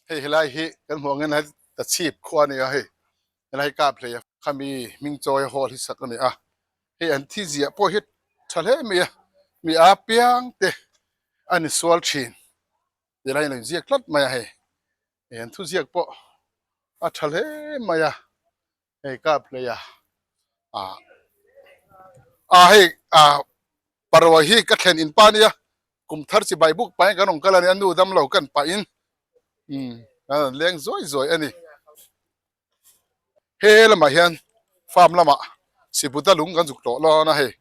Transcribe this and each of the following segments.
Hei helai hi kan hmuh angin Tachhip khua a ni a hei helai kap hlei a khami hming chawi a hall hi sak a ni a hei an thi ziah pawh hi tha hle mai a mi a piang te a ni sual thin ti lai a lo inziak tlat mai a hei hei an thuziak pawh a tha hle mai a hei kap hlei a ah ah hei ah Parua hi ka thlen in pa nia kum thar chi bai buk pahin kan rawn kal a ni a nu dam lo kan pahin umm kan rawn leng zuai zuai a ni. He lamah hian farm lamah Sibuta lung kan zuk tawh lawn a hei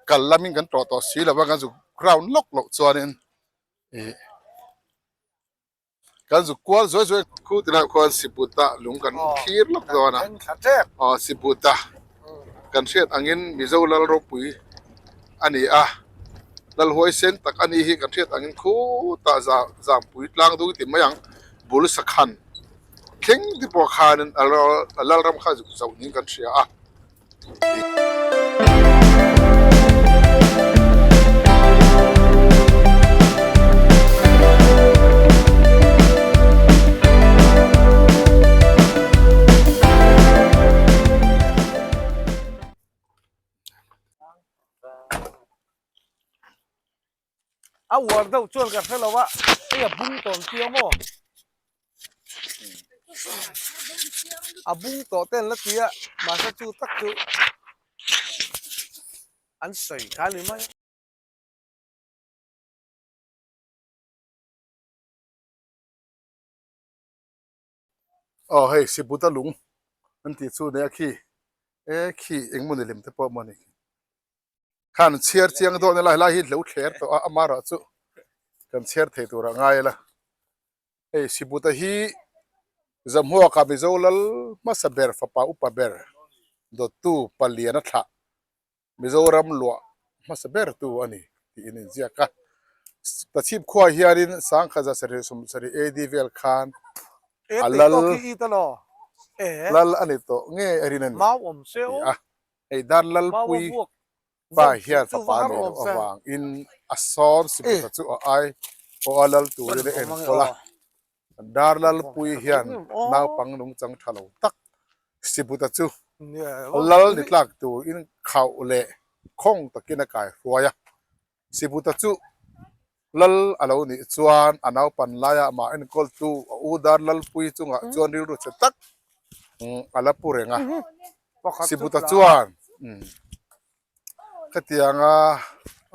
kal lamin kan tawh tawh si lova kan zuk ground lawk loh chuanin ih Kan zuk kual zuai zuai khu tilaiah khuan Sibuta lung kan thlir lawk dawn a, aw Sibuta kan hriat angin Mizo lal ropui a ni a, lal huaisen tak a ni hi kan hriat angin khutah Zampui tlang duk ti mai ang bul sakhan thleng te pawh khanin a lalram kha zuk zauh niin kan hria a. A uar deuh chuan ka hre lo a, hei a bung tawh ang tia maw? A bung tawh te an la ti a, mahse chu tak chu an sawi kha a ni mai a. Aw hei Sibuta lung an tih chu nia khi e khi engemaw ni lem te pawh maw ni khan chhiar chiang dawn ila helai hi lo thler tawh a amaherawh chu kan chhiar thei tur ah ngai ila hei Sibuta hi Zamhuaka Mizo lal hmasa ber fapa upa ber dawttu palian a thlah. Mizoram luah hmasa ber tu a ni tiin a inziak a. Tachhip khuaah hianin Sangkhaza sarih sawmsarih AD vel khan a lal lal a ni tawh nge a rin a ni a ti a. Hei dar Lalpui pa hian fapa a neih loh avangin a sawn Sibuta chu a ai pawh a lal turin a enkawl a. Dar Lalpui hian naupang nungchang tha lo tak Sibuta chu lal ni tlak turin khauh leh khawng takin a kai hruai a. Sibuta chu lal a lo nih chuan a naupan laia amah enkawltu a u Dar Lalpui chungah chuan rilru che tak a la pu reng a. Sibuta chuan Khatianga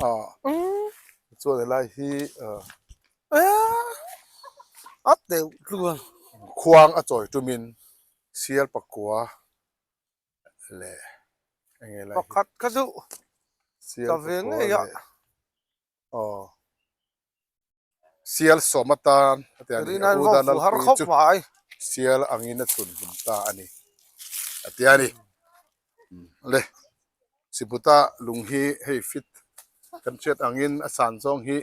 ah chuan helai hi ah a deuh tluan khuang a chawi tumin sial pakua leh eng nge lai hi pakhat kha chu sial pakua leh aw. Sial sawm atan a ti a ni a, U Danlalpuii chu sial angin a chhun hlum ta a ni a ti a ni. Le Sibuta lung hi hei fit kan hriat angin a san zawng hi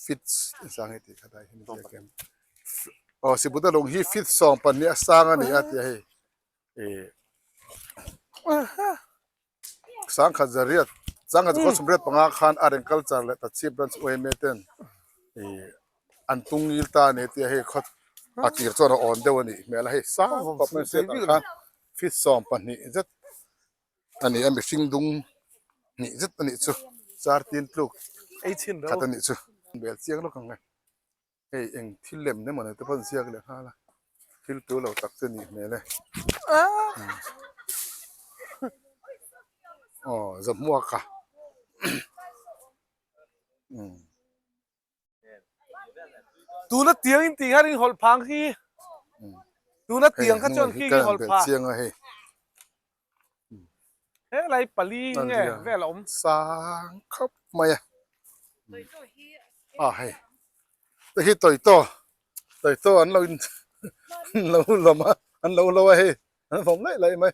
fit sang hi tih kha dai hi aw Sibuta lung hi fit 12 a sang a ni a ti a hei. Sangkhat zariat sangkhat khaw sawmriat panga khan art and culture leh Tachhip branch UMA ten ih an tung ngil ta a ni tia hei khaw a tir chuan a awn deuh a nih hmel a hei sang khawp mai hriat ang khan feet 12 zet a ni a mihring dung hnih zet a nih chu char tin tluk khat a nih chu bel chiang lawk ang e. Hei eng thil lem emaw nei te pawh an ziak leh nghal a, thil tu lo tak chu a nih hmel e. Aw Zahmuak a umm. Tuna tiang in tih hian in hawlh phang hi tuna tiang kha chuan khi hi hawlh phah. Chiang a hei. Helai pali nge vel a awm. Sang khawp mai a. A hei. Te hi tawitaw. Tawitaw an lo in an lo lawm a an lo lo a hei an vawm laih laih mai.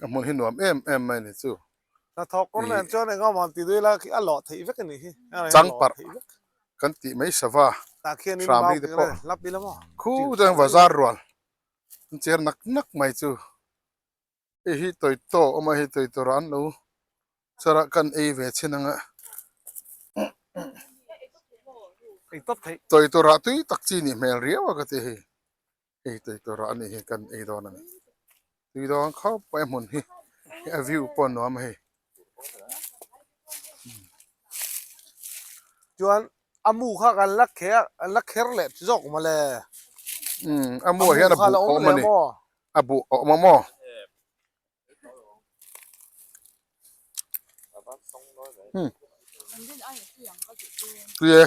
A hmun hi nuam em em mai ni chu. Hnathawk kawr nen chuan engemaw han ti duai la khi a lawh theih vek a nih hi. Changparh kan tih mai sava hram ri te pawh khu chuan bazar rual an cher nak nak mai chu hei hi tawitaw a awm a hei tawitaw rah an lo char a kan ei ve chhin ang a tawitaw rah tui tak chi nih hmel riau a ka ti hei. Hei tui tur a nih hi kan ei dawn a ni tui dawn khawp mai a hmun hi a view pawh a nuam a hei. Chuan a mu kha kan la kher an la kher leh zawk mawle. Umm a mu ah hian a buh a awm a ni a buh a awm a maw. Tui e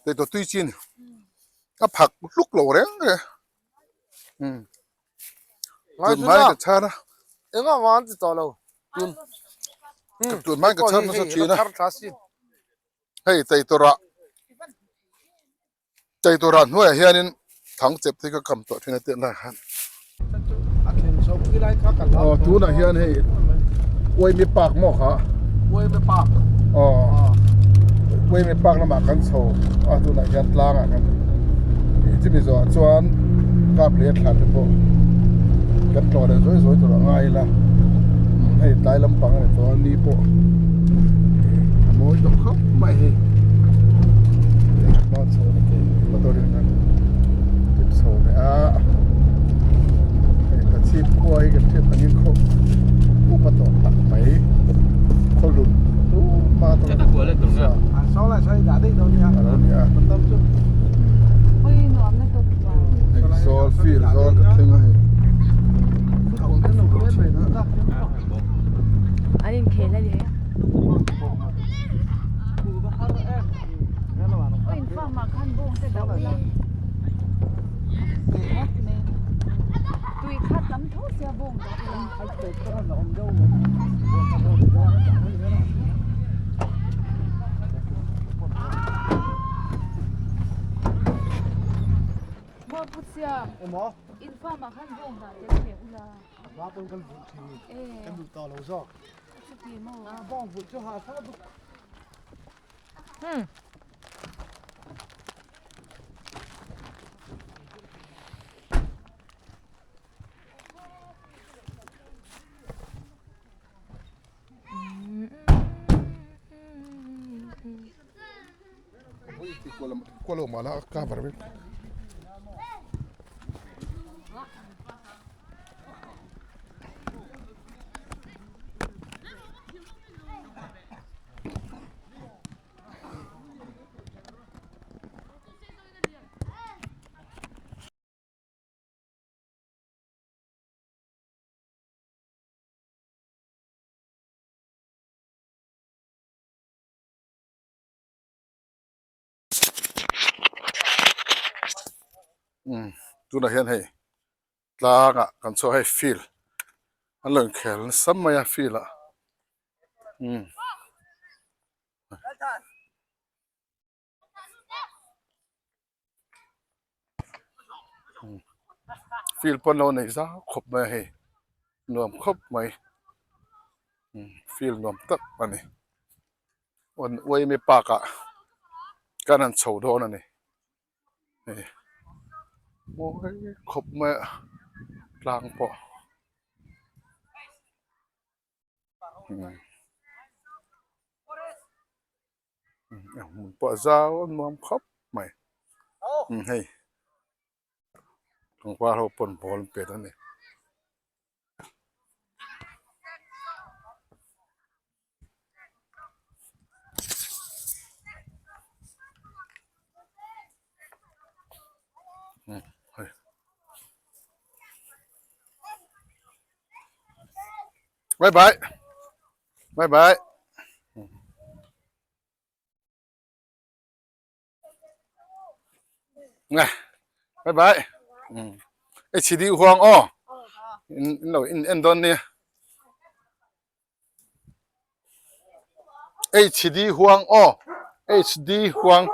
tei tawh tui chin a phak hluk lo reng reng tun hmai ka chhan a engah mah an ti tawh lo tun tun hmai ka chhan nasa thin a hei tei tawrah Chei turah hnuaiah hianin thang chep te ka kam tawh thin a tih lai khan. Aw tunah hian hei Uaimi Park maw kha? Uaimi Park. Aw Uaimi Park lamah kan chho a tunah hian tlangah kan chumi zawhah chuan kap leh a thla te pawh kan tlawh leh zawi zawi tur a ngai ila hei tlai lampang a ni tawh a ni pawh a mawi tawh khawp mai hei. Hma chho na ke motor in kan tip chho leh a hei tachhip khua hi kan hriat angin khaw upa tawh tak mai khaw lun tumah a lo ni a hei sawl field zawl ka thleng a hei. Tunah hian hei tlangah kan chhuak a hei field an lo inkhel nasa mai a field ah Field pawn lo nei zau khawp mai a hei nuam khawp mai field nuam tak a ni uaimi park ah kan han chho dawn a ni hei mawi khawp mai a tlang pawh. Hmun pawh a zau a nuam khawp mai hei tlangval ho pawn ball an pet a ni. Bye bye bye bye nè bye bye ê chỉ đi huang ô in in lo in en don nia HD huang aw HD huang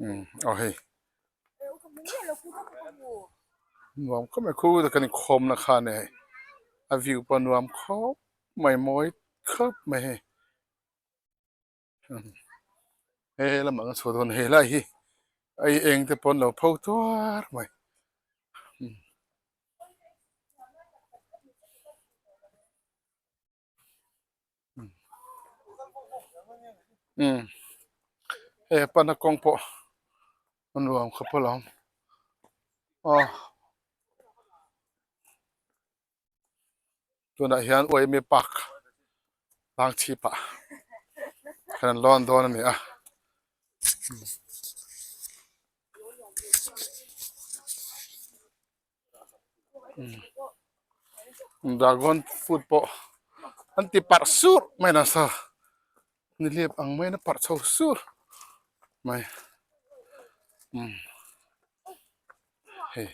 Umm aw hei nuam khawp mai khu kan inkhawm na kha nia hei a view pawh a nuam khawp mai mawi khawp mai hei he lamah kan chhuah dawn hei lai hi a eng te pawh an lo pho tuar mai. Umm hei a pana kawng pawh a nuam khawp alawm aw tunah hian uaimi park tlang chhip ah kan lawn dawn a ni a. Dragon fruit pawh an ti parh sur mai nasa nihliap ang maiin a parh chho sur mai umm hei.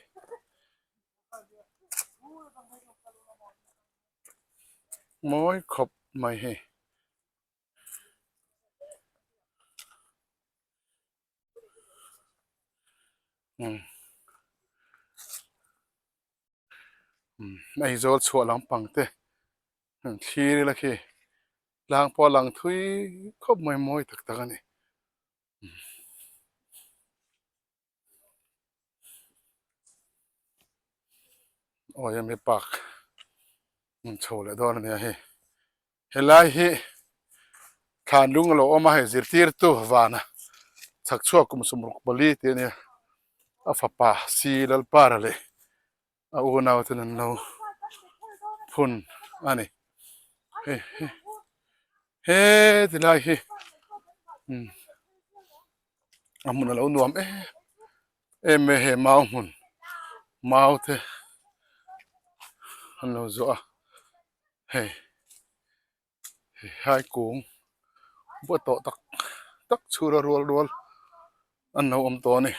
Mawi khawp mai hei. Aizawl chhuah lampang te han thlir ila khi tlang pawh a lang thui khawp mai mawi tak tak a ni. Awi hemi park chho leh dawn a nia hei. Helai hi thlan lung a lo awm a, hei zirtirtu vana chhak chhuak kum sawmruk pali tih a nia, a fapa Si Lalpara leh a unau ten an lo phun a ni. Hei hi he ti lai hi umm a hmun a lo nuam em em mai a hei mau hmun mau te an lo zuah a. Hei hai kung buat tawh tak tak chhura rual rual an lo awm tawh a ni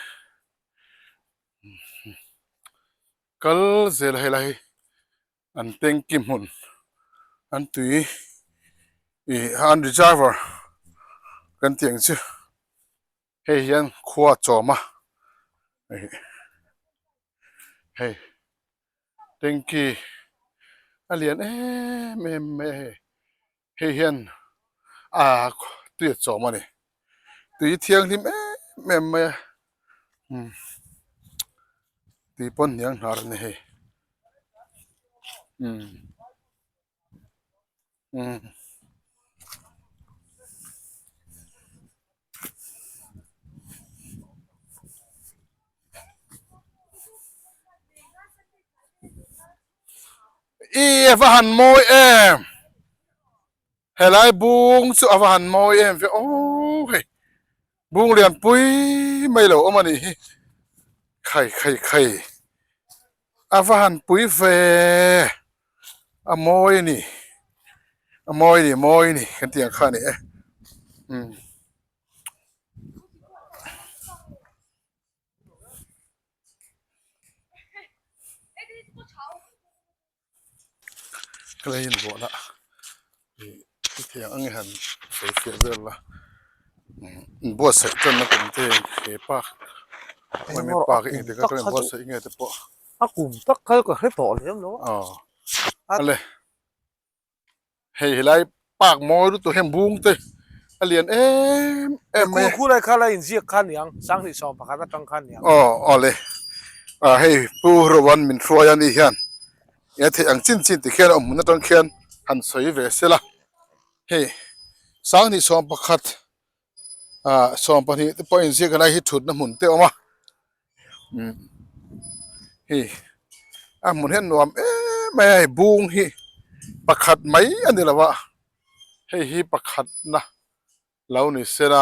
kal zel a helai hi an tanky hmun an tui ih an reservoir kan tih ang chu hei hian khua a chawm a hei. Tanky a lian em em mai a hei hei hian ah tui a chawm a ni tui thianghlim em em mai a umm tui pawn hniang hnar a ni hei umm umm. I a va han mawi em helai bung chu a va han mawi em ve aw hei bung lian pui mai lo awm a nih hi khai khai khai a va han pui ve a mawi a ni a mawi a ni mawi a ni kan tih ang kha a ni e umm. Helai hi inbuahna ih i thei ang ang i han sawi fiah vel a inbuatsaih tanna kum te he park hemi park hi engtik atanga inbuatsaih nge te pawh a kum tak kha ka hre tawh lem lo a ale. Hei helai park mawi lutuk hian bung te a lian em em mai a. Khu lai kha la inziak kha niang, Sanghnih 11 atang kha niang. Aw aw le, ah hei Pu Rowan min hruai a nih hian eng theih ang chin chin ti khian a awm hmun atang khian han sawi ve sela. Hei Sanghnih 11 ah 12 te pawh a inziak a lai hi thutna hmun te a awm a. Umm hei a hmun hian nuam em mai a hei bung hi pakhat mai a ni lo a hei hi pakhat na lo ni sela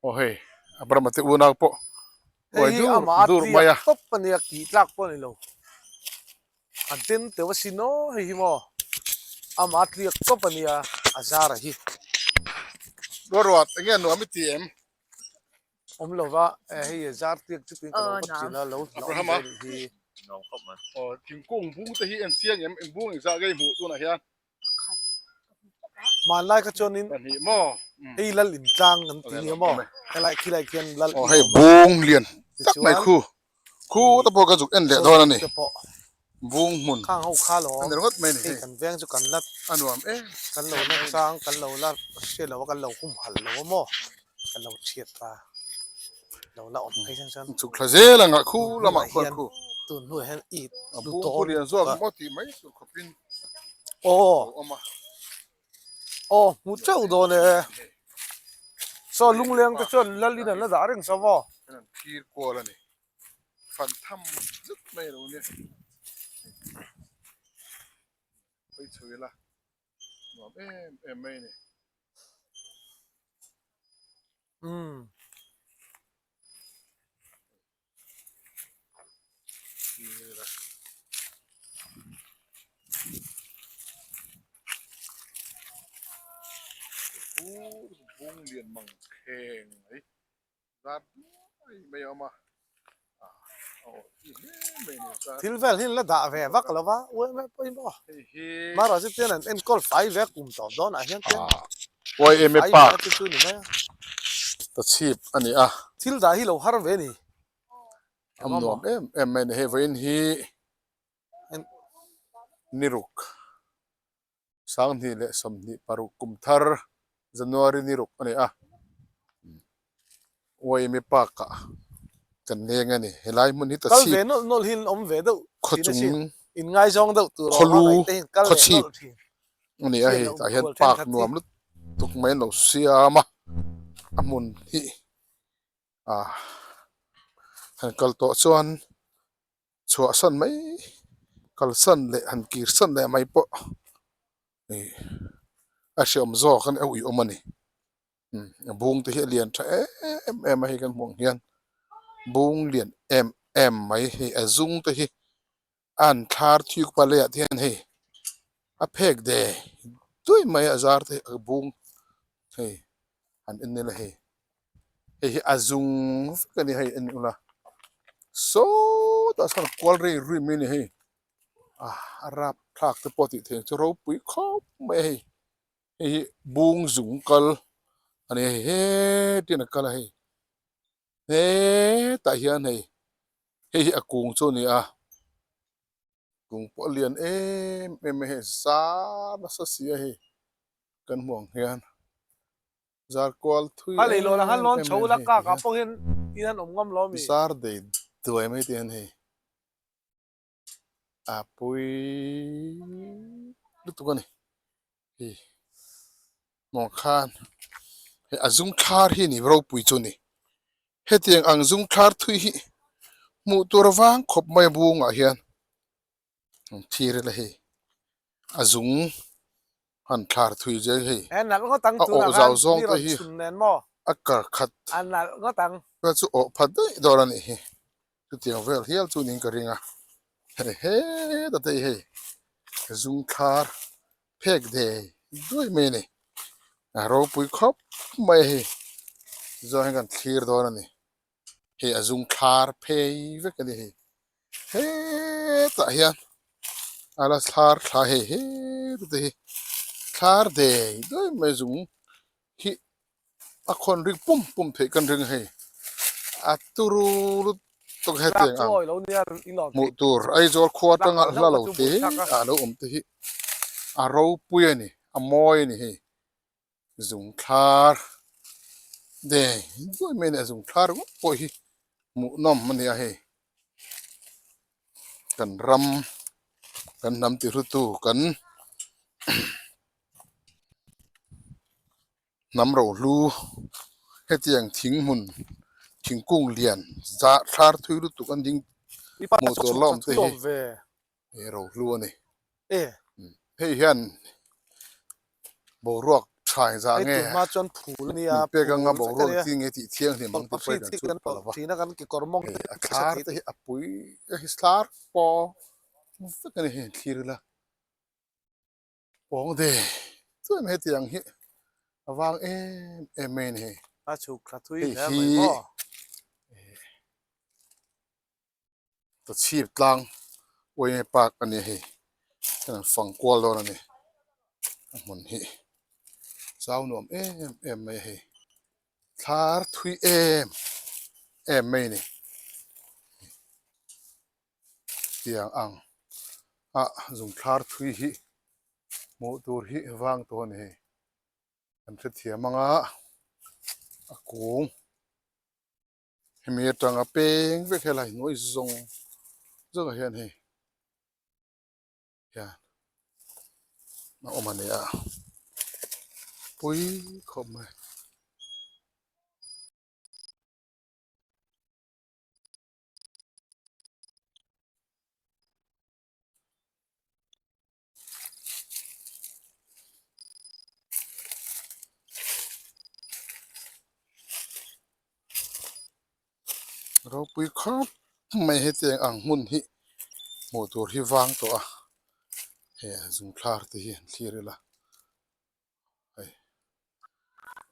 aw hei a Brahma te unau pawh uai Hei hi dur amah a dur mai tliak a. tawp a nia tih tlak pawh a ni lo a den teuh asin aw hei hi maw amah a tliak tawp a nia a zara hi. Ruat enge nuam i ti em? Awm lo va, hei a zar tiak chu tuin ka lo va chin a, lo hlauh awm ve nih hi. Aw thingkung bung te hi en chiang em, eng bung engzah nge i hmuh tunah hian? Hmanlai kha chuanin Pahnih maw? Hei lal in tlang kan ti nia maw? Helai khilai khian lal in hei bung lian tak mai khu khu te pawh ka zuk en leh dawn a ni bung hmun khang ho kha lo a ni ringawt mai a ni hei kan veng chu kan la a nuam em kan lo nawk chang kan lo la hriat lo a kan lo humhalh lo a maw kan lo chhiat ta lo la awm phei chuan chuan chhuk thla zel ang ah khu lamah khuan khu tun hnuah hian it a bung khu lian zawk maw tih mai tur khawpin aw a lo awm a. Aw hmu teuh dawn e. Saw lungleng te chuan lalin an la dah reng saw maw? Hian an phir kual a ni. Fan tham zet mai a lo nia. Hawi chho ila nuam em em mai a ni. Umm. Bung lian mang kheng mai zar duai mai a awm a a aw chi hle mai a ni zar Thil vel hi an la dah ve vak lo va uai mai pawimawh hei hi Mahrawh chu tian an enkawl fai ve kum tawp dawnah hian tian YMA fai Park ve chu chu ni mai a. Ta chhip a ni a. Thil dah hi lo har ve ni. A nuam em em mai a ni. Hei vawiin hi ni ruk 2026 kum thar January ni ruk a ni a. YMA Park ah kan leng a ni. Helai hmun hi ta Kal chhip ve nawlh nawlh hi an awm ve deuh thin a sin. khawchung In ngaizawng deuh tur awm a khawlu ngaih te hian kal leh khawchhip nawlh thin. A ni a hei tah hian park nuam lutuk mai an lo siam a a hmun hi ah han kal tawh chuan chhuahsan mai kalsan leh han kirsan leh mai pawh ih a hreawm zawk a ni a uiawm a ni a bung te hi a lian tha em em a hei kan hmuh ang hian bung lian em em mai hei a zung te hi. A an thlar thik pah leh ah te hian hei a phek de duai mai a zar te a bung hei han en ila hei hei hi a zung vek a ni hei en ula sawtah sawn kual rei rui mai a ni hei ah a rap thlak te pawh tih theih ang chu ropui khawp mai a hei hei hi bung zung kal a ni a hei hetin a kal a hei. Hetah hian hei hei hi a kung chu a ni a kung pawh a lian em em mai hei zar nasa si a hei kan hmuh ang hian zar kual thui em em mai a ni zar dei duai mai te hian hei. A pui lutuk a ni hei hmuh khan hei a zung thlar hi ni ropui chu a ni hetiang ang zung thlar thui hi hmuh tur vang khawp mai a bungah hian an thlir ila hei a zung han thlar thui zel hei a awh zau zawng te hi a kar khat vel chu awh phat daih dawn a nih hi chutiang vel hial chu niin ka ring a hei heta te hi hei zung thlar phek ve duai mai a ni a ropui khawp mai a hei tichuan hei kan thlir dawn a ni hei a zung thlar phei vek a ni hei hetah hian a la thlar thla hei heta te hi thlar dei duai mai zung hi a khawn ring pum pum theih kan ring a hei a turu lutuk hetiang ang hmuh tur Aizawl khua atanga hla lo te ah lo awm te hi a ropui a ni a mawi a ni hei zung thlar dei duai mai a ni a zung thlar ngawt pawh hi hmuhnawm a ni a hei kan ram kan hnam ti hlutu kan Hnam rohlu hetiang thing hmun thingkung lian zah thlar thui lutuk an ding hmuh tur la awm te hi he rohlu a ni. Hei hian boruak tha engzah nge min pek anga boruak chi nge tih thianghlim ang tih pawh hi kan chhut pah lo va. Hei a thlar te hi a pui a hi thlar pawh vek a ni hei thlir ila. Pawng de chuan hetiang hi a vang em em mai a ni hei. A chhuk thla thui Hei hle hi mai maw. Ta chhip tlang uaime park a ni a hei. Hian an fang kual dawn a ni a hmun hi. Zau nuam em em mai a hei. Thlar thui em em mai a ni. Tiang ang a zung thlar thui hi hmuh tur hi vang tawh a ni hei. Kan hrethiam ang a, a kung hemi atanga peng vek helai hnuai zawng zawngah hian hei. hian a awm a ni a pui khawp mai. Ropui khawp mai hetiang ang hmun hi hmuh tur hi vang tawh a he zungthlar te hi an thlir ila hei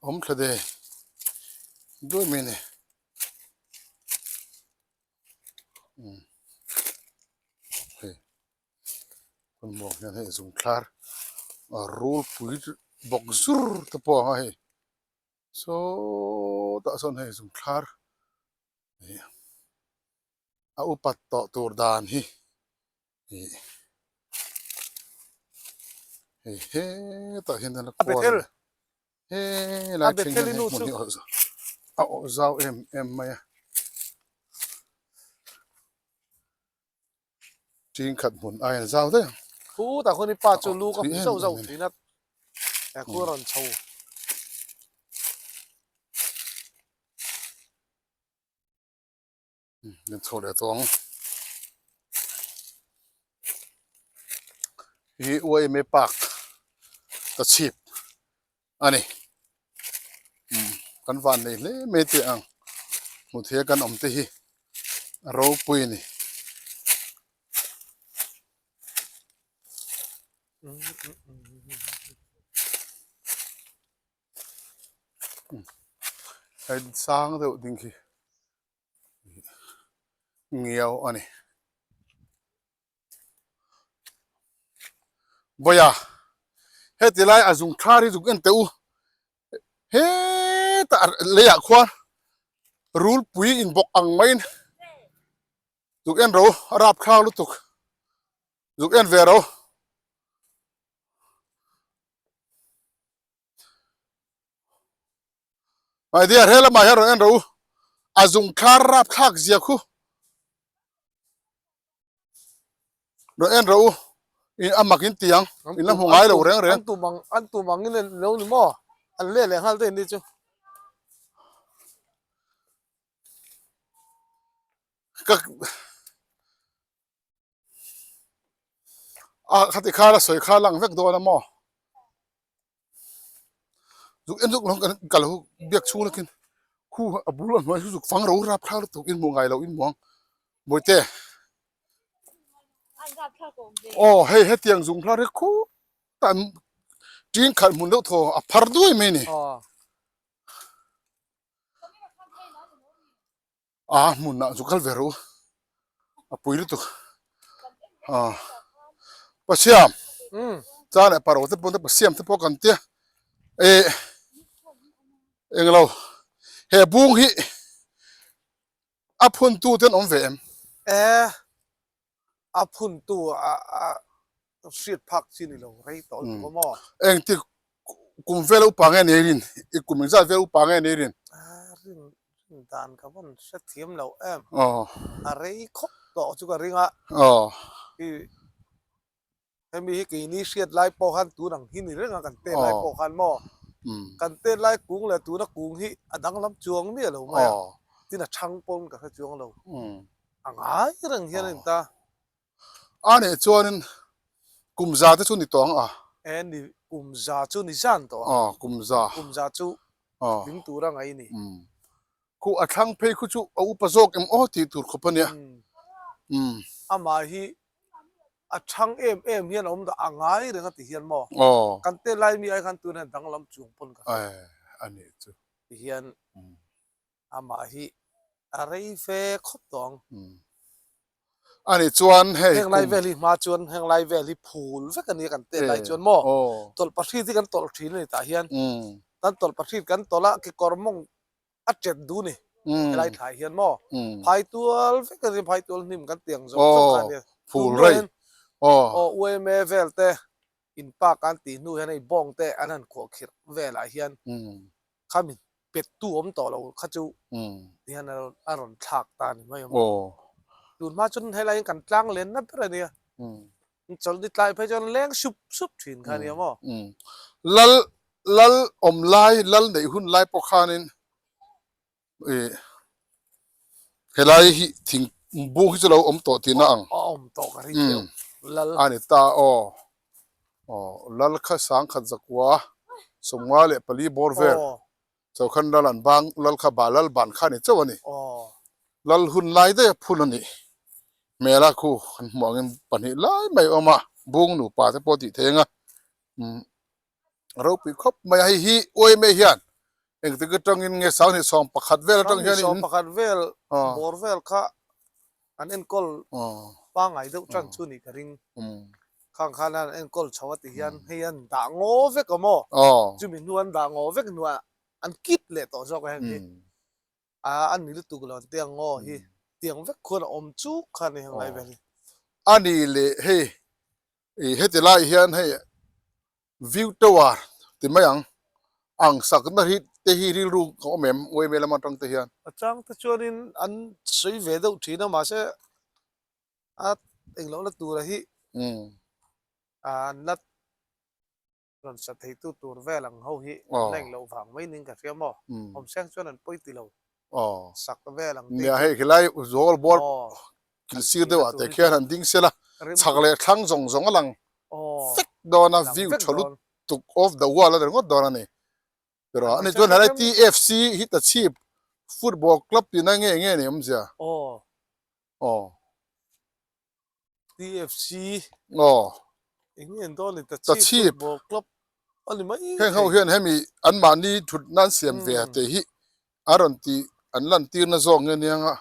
awm thla de duai mai a ni umm hei hun muang hian hei zungthlar a rulpui bawk zur te pawh ang a hei. Sawtah sawn hei zungthlar ih a upat tawh tur dan hi ih hei hetah hian a kual helai thleng hian hei hmun hi a awh zau em em mai a Ṭing khat hmun aiin a zau daih ang. Khutah khuan i pa chu lu ka hmu zauh zauh thin a, he khu a rawn chho. Kan chho leh tawh ang. Hi UAMA Park ta chhip a ni. Kan van nei hle mai teh ang. Hmuh theih a kan awm te hi a ropui a ni. Hei sang deuh ding khi ngiau a ni. Vawiah heti lai a zung thar hi zuk en teh u hetah leiah khuan rulpui inbawk ang maiin zuk en ro a rapthlak lutuk zuk en ve ro. My dear he lamah hian rawn en rawh u a zung thlar rapthlak zia khu rawn en rawh u in a mak in ti ang in la hmu ngai lo reng reng an tum ang an tum ang in lo ni maw an leh leh nghal daih ni chu ka a khati khan a sawi kha a lang vek dawn a maw zuk en zuk lo kan kal ho biak chhung lakin khu a bul a hnuai chu zuk fang ro rap thlak lutuk in hmuh ngai loh in hmuh ang mawite aw hei hetiang zung hlar hi khutah ṭing khalh hmun deuh thaw a phar duai mai a ni. A hmunah chu kal ve rawh u a pui lutuk ah Pasiam cha leh paro te pawh Pasiam te pawh kan tia eh englo he bung hi a phun tu te an awm ve em? Eh a phun tu a a hriat phak chi ni lo rei tawh lutuk a maw? Engtik kum vel upa nge ni rin? I kum engzat vel upa nge ni rin? A rin rin dan ka vawn hrethiam lo em. A rei khawp tawh chu ka ring a. I Hemi hi keini hriat lai pawh khan tun ang hi ni reng a kan tet lai pawh khan maw kan tet lai kung leh tuna kung hi a danglam chuang miah lo mai a tin a chhang pawn ka hre chuang lo a ngai reng hian a inta. A nih chuanin kum za te chu ni tawh ang a. E ni kum za chu ni zan tawh ang. Aw kum za. Kum za chu tling tura ngai ni. Khu a thlang phei khu chu a upa zawk em aw tih tur khawp a nia. Umm. Amah hi a thang em em hian a awm dah a ngai reng a ti hian maw? Kan te lai mi ai khan tun hian danglam chung pawn ka hria. A nih chu. Ti hian amah hi a rei fe khawp tawh ang. A nih chuan hei Heng lai vel hi hma chuan heng lai vel hi phul vek a nia kan tet lai chuan maw tawlh pahrit hi kan tawlh thin a ni tah hian kan tawlh pahrit kan tawlh a kekawr mawng a tet duh a ni helai thlai hian maw phai tual vek a nia phai tual hnim kan tiang zawng zawng kha a nia phul rei aw UMA vel te in park an tih hnu hian hei bawng te an han khuah khirh velah hian khami pet tu awm tawh lo kha chu tihian a rawn thlak ta a ni mai awm. Tun hma chuan helai hian kan tlang len na ber a nia. Chawlhni tlai phei chuan leng sup sup thin kha a nia maw. Lal lal awm lai lal neih hun lai pawh khanin ih helai hi thing bung hi chu lo awm tawh tihna ang. A awm tawh ka ring deuh lal. A ni ta aw. Aw lal kha sangkhat zakua 54 bawr vel. Chokhan lal an bang lal kha ba lal ban kha ni chauh a ni. Lal hun lai daih a phun a nih hmel a khu kan hmuh angin pahnih lai mai a awm a, bung nupa te pawh tih theih ang a, umm ropui khawp mai a, hei hi uaime hian engtik atangin nge 21 vel atang hian in. 21 vel bawr vel kha an enkawl pangngai deuh tan chu nih ka ring. Khang khan an enkawl chho a ti hian hei an dah ngaw vek a maw? Chumi hnu an dah ngaw vek hnuah an kit leh tawh zawk a heng hi. A an ni lutuk lo an tiang ngaw hi tiang vek khuan a awm chuk kha a ni heng lai vel hi. A ni leh hei heti lai hian hei View tower ti mai ang, ang sakna hi te hi rilru ka awm em uaime lam atang te hian. A chang te chuanin an sawi ve deuh thin a mahse a englohna tura hi an la rawn sa theitu tur vel ang ho hi an la engloh vang mai niin ka hria maw, awmseng chuan an pawi ti lo sak vel ang te Nia hei khilai zawl bawr kil sir deuh ah te khian han ding sela chhak leh thlang zawng zawng a lang vek dawn a view tha lutuk off the wall a ni ringawt dawn a ni pero ani chuan helai TFC hi ta chhip football club tihna nge nge ni awmzia aw. TFC aw eng nge an dawn ni ta chhip football club a ni mai heng ho hian hemi an mahni thut nan siam ve te hi a rawn ti an lan tir na zawk nge nia nga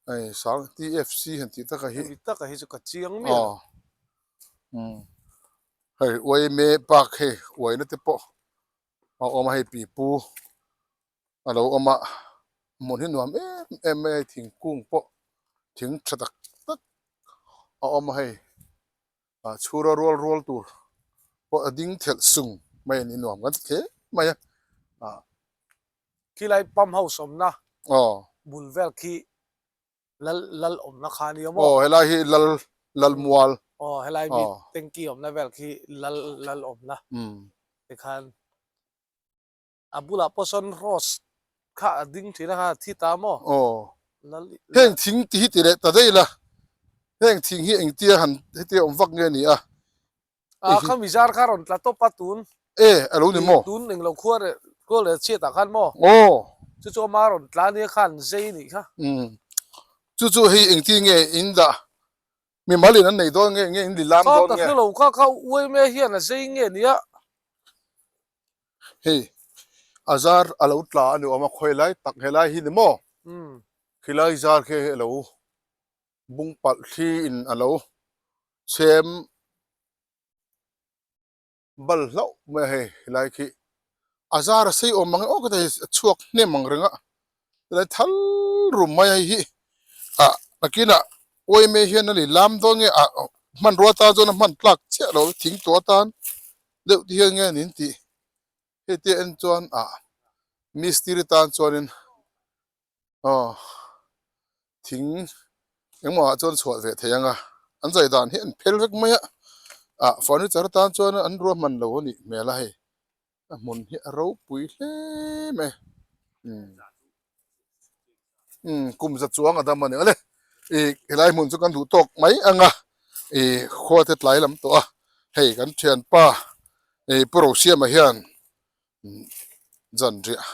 hei sang TFC han tih taka hi hemi taka hi chu ka chiang miah lo umm hei uaime park hei uaina te pawh a awm a hei pipu a lo awm a hmun hi nuam em em mai a hei thingkung pawh thing tha tak tak a awm a hei ah chhura rual rual tur pawh a ding thelh sung mai a ni nuam kan ti hle mai a ah. Khilai pump house awmna aw bul vel khi lal lal awmna kha a ni awm aw. Aw helai hi lal lal mual. Aw helai mi tanky awmna vel khi lal lal awmna tikhan A bulah pawh sawn rose kha a ding thin a kha a thi ta maw? Aw. Heng thing ti hi ti leh ta daih la. Heng thing hi engtia han hetia awm vak nge ni a? A kha mizar kha rawn tla tawp a tun. E a lo ni maw? Tun englo khua leh khua leh chhiat ah khan maw? Aw. Chu chu ama rawn tla nia khan zei nih kha. Umm. Chu chu hei engti nge in dah? Mimal in an nei dawn nge nge in lilam dawn nge? Kha ka hrelo kha kha uaime hian a zei nge nia? Hei a zar a lo tla a ni awm a khawi lai tak helai hi ni maw? Khilai zar khi a lo bung palh thli in a lo chhem bal hlauh mai a hei helai khi a zar a sei awm ang e aw ka ti a chhuak hnem ang reng a tilai thal rum mai a hei hi ah nakinah uaime hian a lei lam dawn nge ah hmanrua tan chuan a hman tlak chiah lo thing tawh atan deuh te hian nge niin tih hei te en chuan ah mistiri tan chuanin aw thing engmah ah chuan chhuah ve thei ang a an zai dan hi an phel vek mai a ah furniture atan chuan an ruahman lo a nih hmel a hei a hmun hi a ropui hle mai umm umm kum za chuang a dam a ni awle ih helai hmun chu kan duh tawk mai ang a ih khua te tlai lam tawh a hei kan thianpa ih pu Rosiama hian zanriah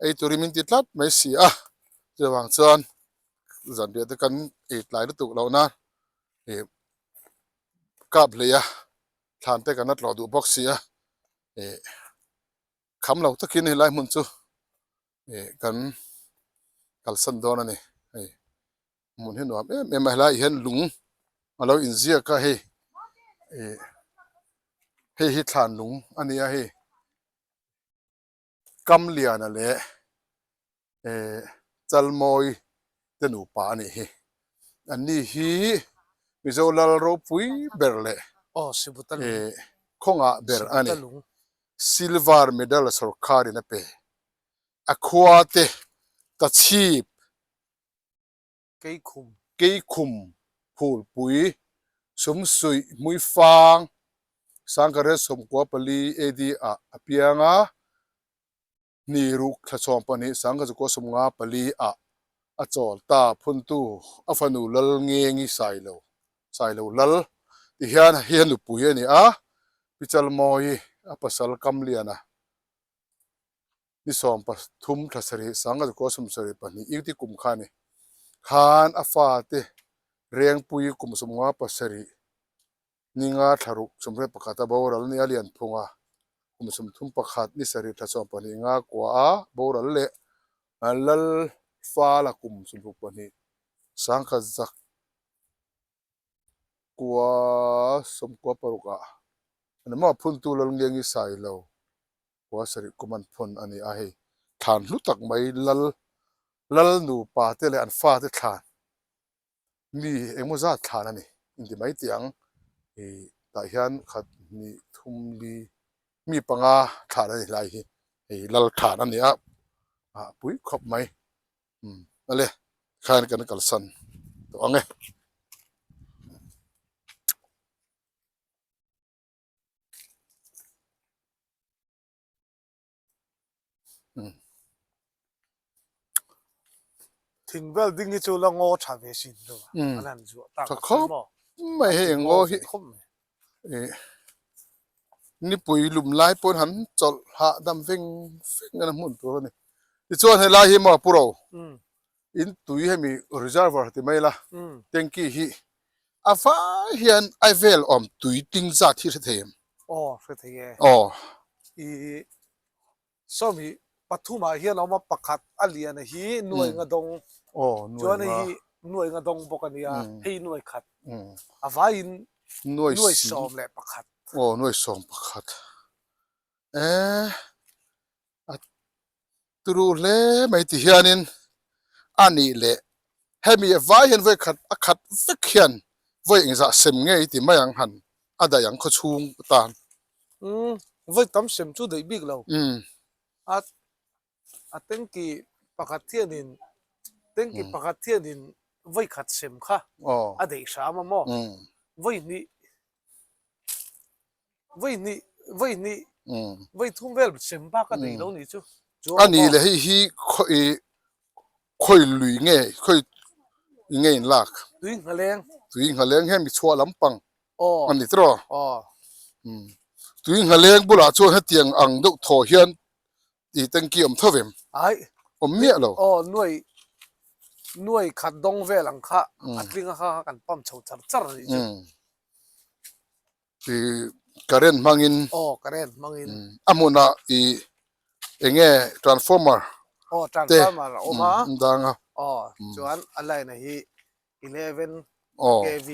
ei turin min ti tlat mai si a chuvang chuan zanriah te kan ei tlai lutuk loh nan ih kap hlei a thlan te kan la tlawh duh bawk si a ih kham lo takin helai hmun chu ih kan kalsan dawn a ni hei. Hmun hi nuam em em a helaiah hian lung a lo inziak a hei ih hei hi thlan lung a ni a hei Kamliana leh eh Chalmawi te nupa a nih hi. Anni hi Mizo lal ropui ber leh eh khawngah ber a ni. Silver medal sawrkharin a pe. A khua te tachhip Keikhum. Keikhum Phulpui Sumsuih Hmuifang Sangkare 14 AD ah a piang a, Hniruk thla 12 Sangkazukua 54 ah a chawl ta phuntu a fanu Lalngengi Sailo Sailo Lal ti hian hi a nupui a ni a, Pi Chalmawi a pasal Kamliana. Ni 13 thla sarih 19 72 Iuti kum kha a ni. Khan a fate Rengpui kum 57 ninga thla ruk 31 a boral ni a Lianphunga kum 31 ni sarih thla 12 nga kua a boral leh Lalfala kum 62 sangkhat zak kua 96 ah a ni maw Phuntu Lalngengi Sailo khua sarih kum an phawn a ni a hei thlan hlu tak mai lal lal nupa te leh an fa te thlan mi engmaw zat thlan a ni inti mai tih ang ih tah hian khat hnih thum li mi panga thlan a ni hlai hi hei lal thlan a ni a ah pui khawp mai umm ale khan kan kalsan tawh ang e. Thing vel ding hi chu la ngaw tha ve sin lo an han zuah tak tha khawp mai hei ngaw hi nipui lum lai pawn han chawlh hahdam veng veng a hmun tur a ni tichuan helai hi maw pu ro in tui hemi reservoir ti mai la tanky hi a vai hian a vel awm tui ting zat hi hre thei em? Aw hre thei e. Aw. I sawmi pathumah hian a awm a pakhat a lian a hi nuai nga dawng. Aw nuai nga. Chuan hei hi nuai nga dawng bawk a nia hei nuai khat. A vaiin nuai 11. Aw nuai 11. E a turu hle mai ti hianin a nih leh hemi vai hian vawi khat a khat vek hian vawi engzah sem ngei ti mai ang han a daih ang khaw chhung tan. Umm vawi tam sem chu daih bik lo. Umm. A a tanki pakhat hianin tanki pakhat hianin vawi khat sem kha a daih hram a maw? Vawi hnih Vawi hnih, vawi hnih, vawi thum vel sem bak a nei lo nih chu. A ni le hei hi khawi khawi lui nge khawi nge in lak? Tui nghaleng. Tui nghaleng hian mi chhuah lampang a ni tawh. Tui nghaleng bulah chuan hetiang ang deuh thaw hian i tanki awm tho vem? Ai. Awm miah lo. Aw nuai nuai khat dawng vel ang kha a tling a kha kha kan pump chho char char a nih chu. I current hmangin aw current hmangin a hmunah i eng nge transformer aw transformer a awm a dang a aw chuan a line a hi 11 kv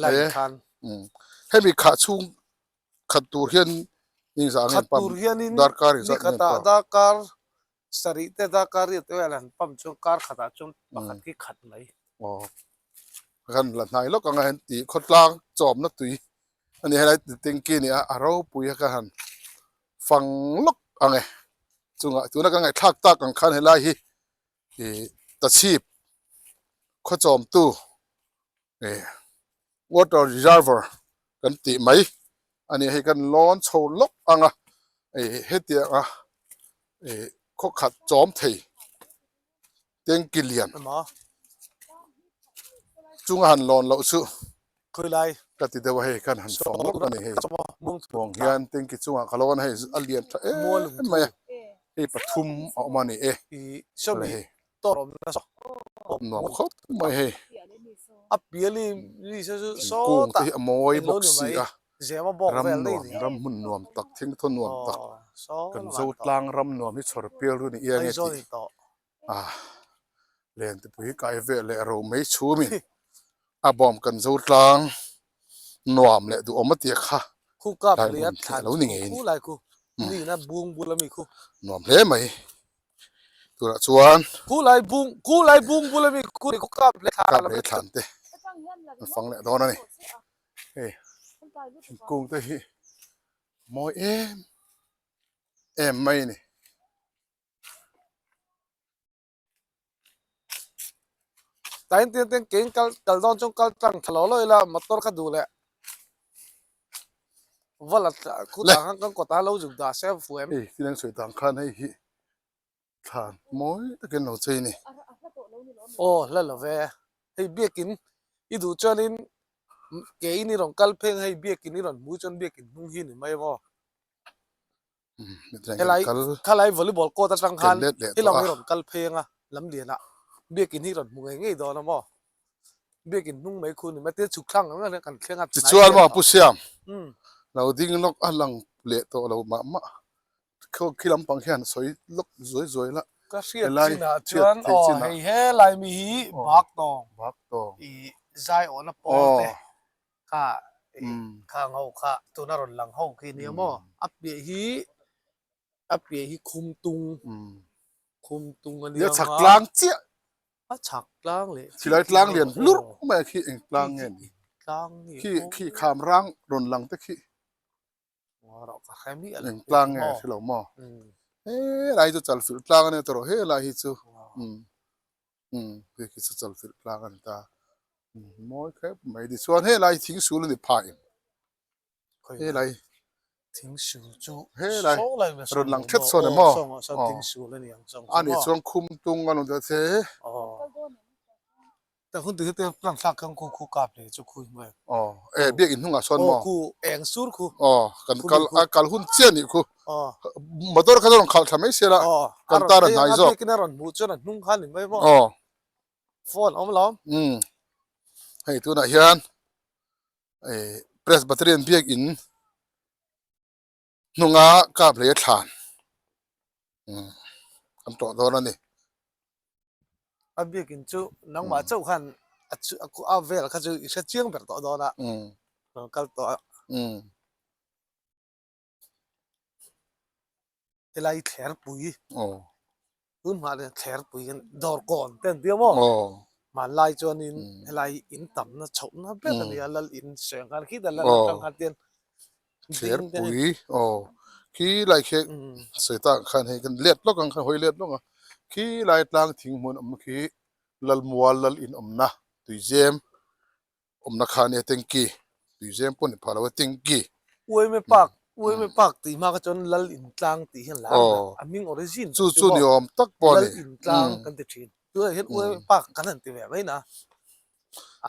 line khan hemi khah chhung khat tur hian engzah nge khat tur hianin darkar engzah nge nikhatah darkar Sarih te darkar riat te vel han pump chuan kar khatah chuan pakhat khi khat mai. Aw kan la hnai lawk anga heng tih khawtlang chawmna tui a ni helai tanky a ni a a ropui a ka han fang lawk ang e chungah tuna ka ngaihthlak tak ang khan helai hi ih tachhip khawchawmtu ih water reservoir kan tih mai a ni hei kan lawn chho lawk ang a ih hetiang a ih khaw khat chawm thei tanky lian chunga han lawn loh chu ka ti deuh a hei kan han fang lawk a ni hei vawng hian tanky chungah ka lawn a hei a lian tha em mai a hei pathum a awm a ni e hei. Nuam khawp mai hei. Thingkung te hi a mawi bawk si a, ram nuam, ram hmun nuam tak, thingthaw nuam tak, kan Zotlang ram nuam hi chhawr pial ru ni ia nge tih a. Lentepui kai vel leh ro mai chhumin a bawm kan zo tlang nuam leh duhawm a tia kha lai hmun khi a lo ni ngei a ni. Nuam hle mai turah chuan kap leh thlan te an fang leh dawn a ni hei thingkung te hi mawi em em mai a ni. Tain tin tin kein kal kal dawn chuan kal tlang thla lo lo ila motor kha duh leh va la khu tah khan kan kawtah lo zuk dah se fu em. Hei thil an sawi tang khan hei hi thlan mawi takin lo chei a ni. Aw hla lo ve hei biakin i duh chuanin kein i rawn kal pheng hei biakin i rawn hmu chuan biakin hnung hi ni mai maw. Helai khalai volleyball court atang khan helam hi rawn kal phei anga lamlian ah biakin hi rawn hmu ngei ngei dawn a maw biakin hnung mai khu ni mai tin chhuk thlang ang ang kan thleng a tichuan maw pu Siam lo ding lawk a lang leh tawh lo mah mah khi lampang hian sawi lawk zuai zuai la ka hriat chinah chuan aw hei helai mi hi bak tawng i zai awhna pawl te kha khang ho kha tuna rawn lang ho khi nia maw a piah hi a piah hi khum tung khum tung a nia chhak tlang chiah a chhak tlang leh khilai tlang lian hlur mai khi eng tlang nge ni tlang ni khi khi kham rang rawn lang te khi eng tlang nge hre lo maw helai chu chalfilh tlang a nia tawh helai hi chu umm hei khi chu chalfilh tlang a ni ta mawi khep mai tichuan helai hi thing sul a ni phah em helai thing sul chu helai rawn lang thet sawn em aw a nih chuan khum tung a rawn che Ta hun ti te plan thlak kan khu khu kap le chu khu mai. Aw e biak in hnungah sawn maw? Khu eng sur khu. Aw kan kal a kal hun chiah nih khu. Aw. Motor kha rawn khalh thla mai sia la. Aw. Kan tar a hnai zawk. Biak in a rawn hmuh chuan a hnung khan ni mai maw? Aw. Phone awm lo. Um. Hei tunah hian e Presbyterian biak in hnunga kap leh a thlan an tawh dawn a ni. A biakin chu nangmah chauh khan a vel kha chu i hre chiang ber tawh dawn a, rawn kal tawh a. Helai thlerpui. Tun hmah hian thlerpui kan dawr kawn te an tia maw? Hmanlai chuanin helai in tamna chhohna ber a nia lal in sawi ang khan khitah lal atang khan tian Thlerpui aw khi lai khi sawi tak ang khan hei kan let lawk ang khan hawi let lawk a khi lai tlang thing hmun awm khi Lalmual lal in awmna tuizem awmna kha ania tanky tuizem pawh ni phah lo a tanky. Uaime park Uaime park tih hma kha chuan Lal in tlang tih hian lar ber a hming origin chu chu ni awm tak pawh a ni Lal in tlang kan ti thin tunah hian Uaime park kan han ti ve mai na.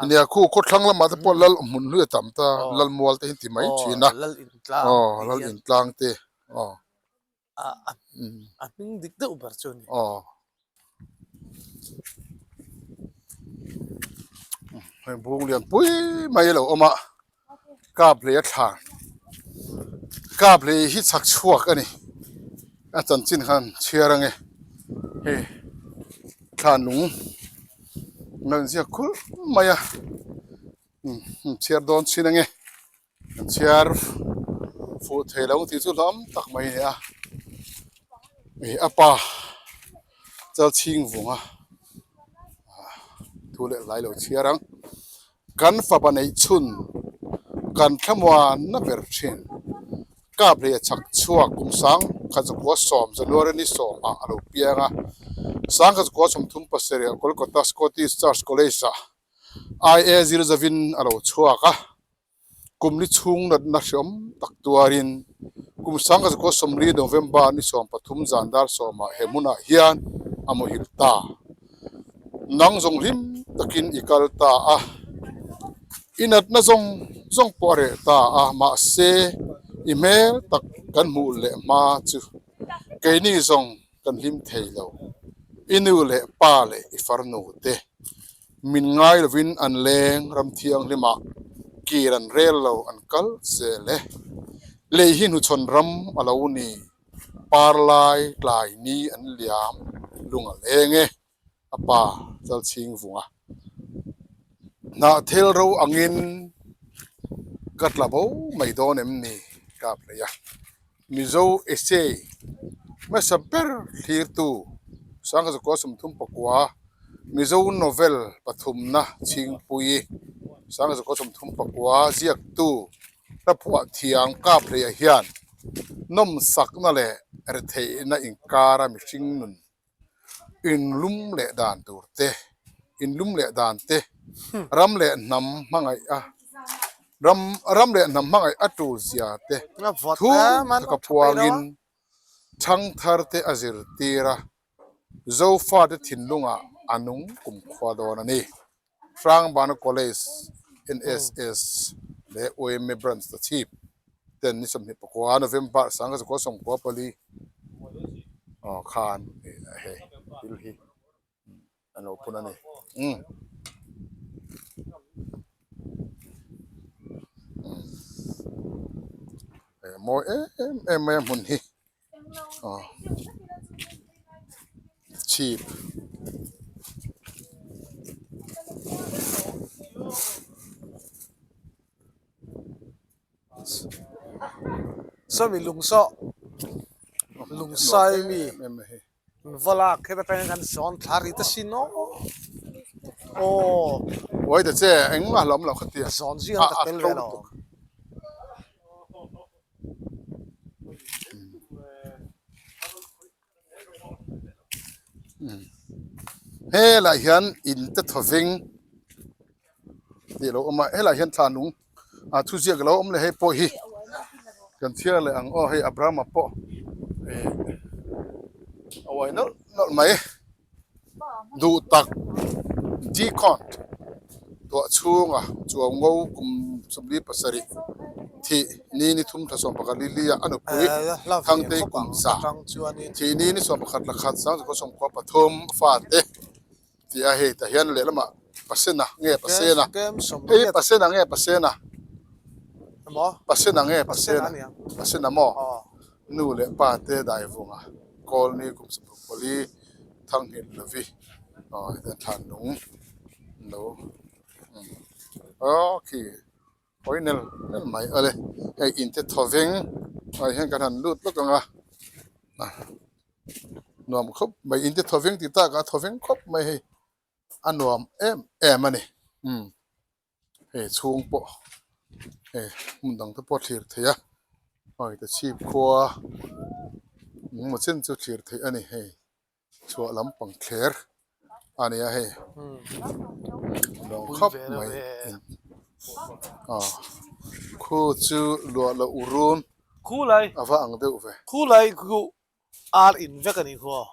Nia khu khawthlang lamah te pawh Lal hmun hlui a tam ta Lal mual te hi an ti mai thin a Lal in tlang aw Lal in tlang te aw. A hming dik deuh ber chu a ni. Aw. Hei bung lian pui mai a lo awm a, kap lei a thla. Kap lei hi chhak chhuak a ni. A chanchin khan chhiar ange. Hei thlan lung an lo inziak khur mai a. Chhiar dawn chhin ange. An chhiar fuh thei lo tih chu hlawm tak mai a ni a ih a pa chal chhing vung a thu leh hlai lo chhiar ang kan fapa neih chhun kan thlamuanna ber thin kap leh a chak chhuak kum sang khat zakua sawm January ni sawm ah a lo piang a sangkhat zakua sawmthum pasarih ah Kolkata Scottish Church College ah I A zir zavin a lo chhuak a, kum li chhung natna hreawm tak tuarin kum sangkhat zakua sawmli November ni 13 zan dar sawmah he hmunah hian a muhil ta. Nang zawng hlim takin i kal ta a, i natna zawng zawng pawh a reh ta a, mahse i hmel tak kan hmuh leh hma chu keini zawng kan hlim thei lo. I nu leh pa leh i farnu te min ngai lovin an leng ram thianghlimah kir an rel lo an kal zel e. Lei hi hnuchhawn ram a lo ni, par lai tlai ni an liam lung a leng e, a pa Chalchhing vunga hnahthel ro angin ka tla bo mai dawn em ni kap hlei a. Mizo essay hmasa ber thlirtu Sangkazakua 39 Mizo novel pathumna Chhingpui Sangkazakua 39 ziaktu Hlaphuah thiang kap hleiah hian nawmsakna leh retheihna inkara mihring nun inlum leh dan tur te, inlum leh dan te, ram leh hnam hmangaih a, ram ram leh hnam hmangaih a tul zia te thu taka puangin thangthar te a zirtir a, Zofate thinlungah a nung kumkhua dawn a ni. Hrangbana College, NSS leh YMA Branch Tachhip ten ni 24 November 1994 khan hei thil hi an lo phun a ni. Umm. Mawi em em mai a hmun hi. Aw chhip Sawmi lung saw lung sai mi va lak heta tangin kan sawn thla ri ta sin aw aw Uai ta che engmah hlawm loh kha tia zawn zing an ka tel ve lo. Helai hian in te thawveng tih a lo awm a helai hian thla nung ah thuziak a lo awm leh hei pawh hi kan chhiar leh ang aw hei Abrahama pawh ih a uai nawlh nawlh mai. Duh tak Deacon tuah chhunga chuau ngo kum 47 thih ni ni thum thla 11 li li a a nupui Thangtei kum za thih ni ni 11 la khat 1993 fate tih a hei tah hian lehlamah Pasena nge Pasena hei Pasena nge Pasena Pasena nge Pasena Pasena maw Nu leh pa te dai vunga kawl ni kum 24 Thanghilh Lovi aw hetiang thlan lung lo aw khi hawi nel nel mai ale hei in te thawveng ah hian kan han lut lawk ang a nuam khawp mai in te thawveng tih tak ah thawveng khawp mai hei a nuam em em a ni umm. Hei chhung pawh hei hmun dang te pawh a thlir theih a hei ta chhip khua engemaw chen chu thlir theih a ni hei chhuah lampang thler a ni a hei nuam khawp mai aw khu chu luah loh run a va ang deuh ve. Ar in vek a nih khaw.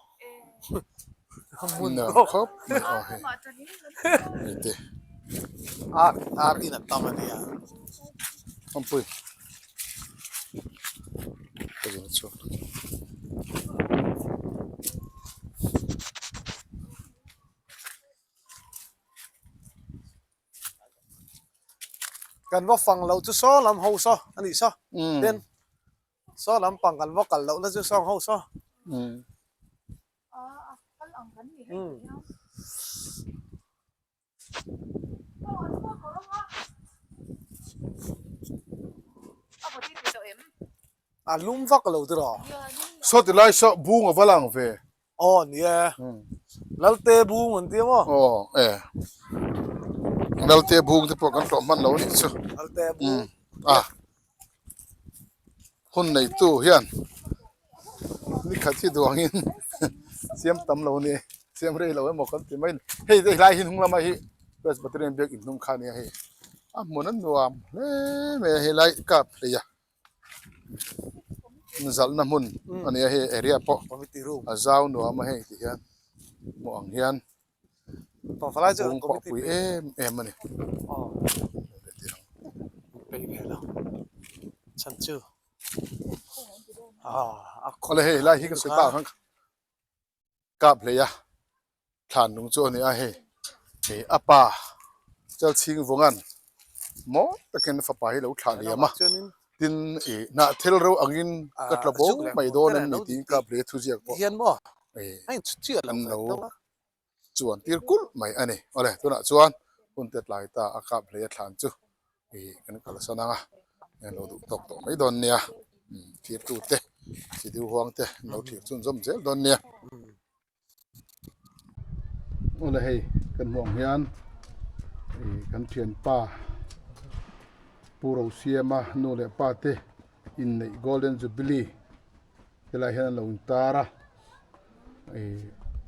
Hmun khawp mai aw hei. Hei te. Ar ar in a tam a nia. Awmpui. Ka zin chhuak. Kan va fang loh chu saw lam ho saw a nih saw. Tin. Saw lampang kan va kal lohna chu sawng ho saw. A lum vak lo tiraw. Saw ti lai saw bung a va lang ve. Aw ni e. Lalte bung an ti maw? Aw e. Lalte bung te pawh kan tlawh hman lo a nih chu. Lalte bung. A. Hun neitu hian ni khat hi duangin siam tam lo a ni siam rei lo emaw kan ti mai a ni. Hei hei lai hi hnung lama hi Presbyterian biak in hnung kha a nia hei a hmun a nuam hle mai a helai kap hlei a zalhna hmun a ni a hei area pawh a zau nuam a hei ti hian hmuh ang hian. Bung pawh pui em em a ni. Awle hei helai hi ka sawi tak ang kap hlei a thlan lung chu a ni a hei hei a pa Chalchhing Vawngan mawi takin fapa hi lo thlah liam a tin ih hnah thil reuh angin ka tla bo mai dawn em ni tiin kap hlei a thuziak pawh ih an lo. Chuan tir kulh mai a ni. Awle, tunah chuan hun te tlai ta a kap hlei a thlan chu ih kan kalsan ang a, an lo duh tawk tawh mai dawn nia. Thirtu te, chidiu huang te an lo thlir chhunzawm zel dawn nia. Awle hei kan hmuh ang hian ih kan thianpa Pu Rosiama nu leh pa te inneih Golden Jubilee helaiah hian an lo intar a. Ih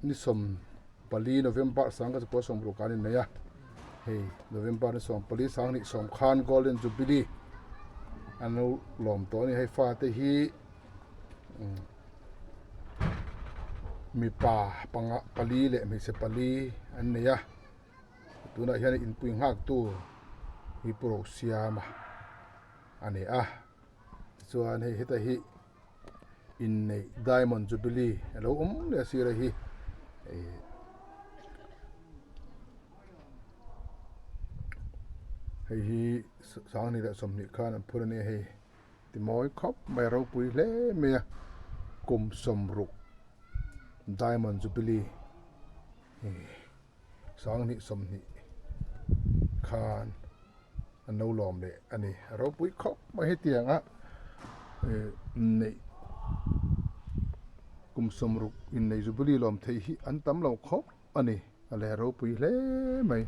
ni 14 November sangkhat chu 60 an innei a hei November ni 14 sanghnih sawm khan Golden Jubilee an lo lawm tawh a ni hei fate hi mipa panga pali leh hmeichhe pali an nei a tunah hian inpui nghak tu hi Pu Rosiama a ni a tichuan hei heta hi. Inneih Diamond Jubilee a lo awm leh a sir a hi ih hei hi sanghnih leh sawmhnih khan an phur a nia hei ti mawi khawp mai a ropui hle mai a kum sawmruk Diamond Jubilee ih sanghnih sawmhnih khan. an lo lawm leh a ni. A ropui khawp mai hetiang a eh neih kum 60 inneih jubilee lawm theih hi an tam lo khawp a ni. A le ropui hle mai.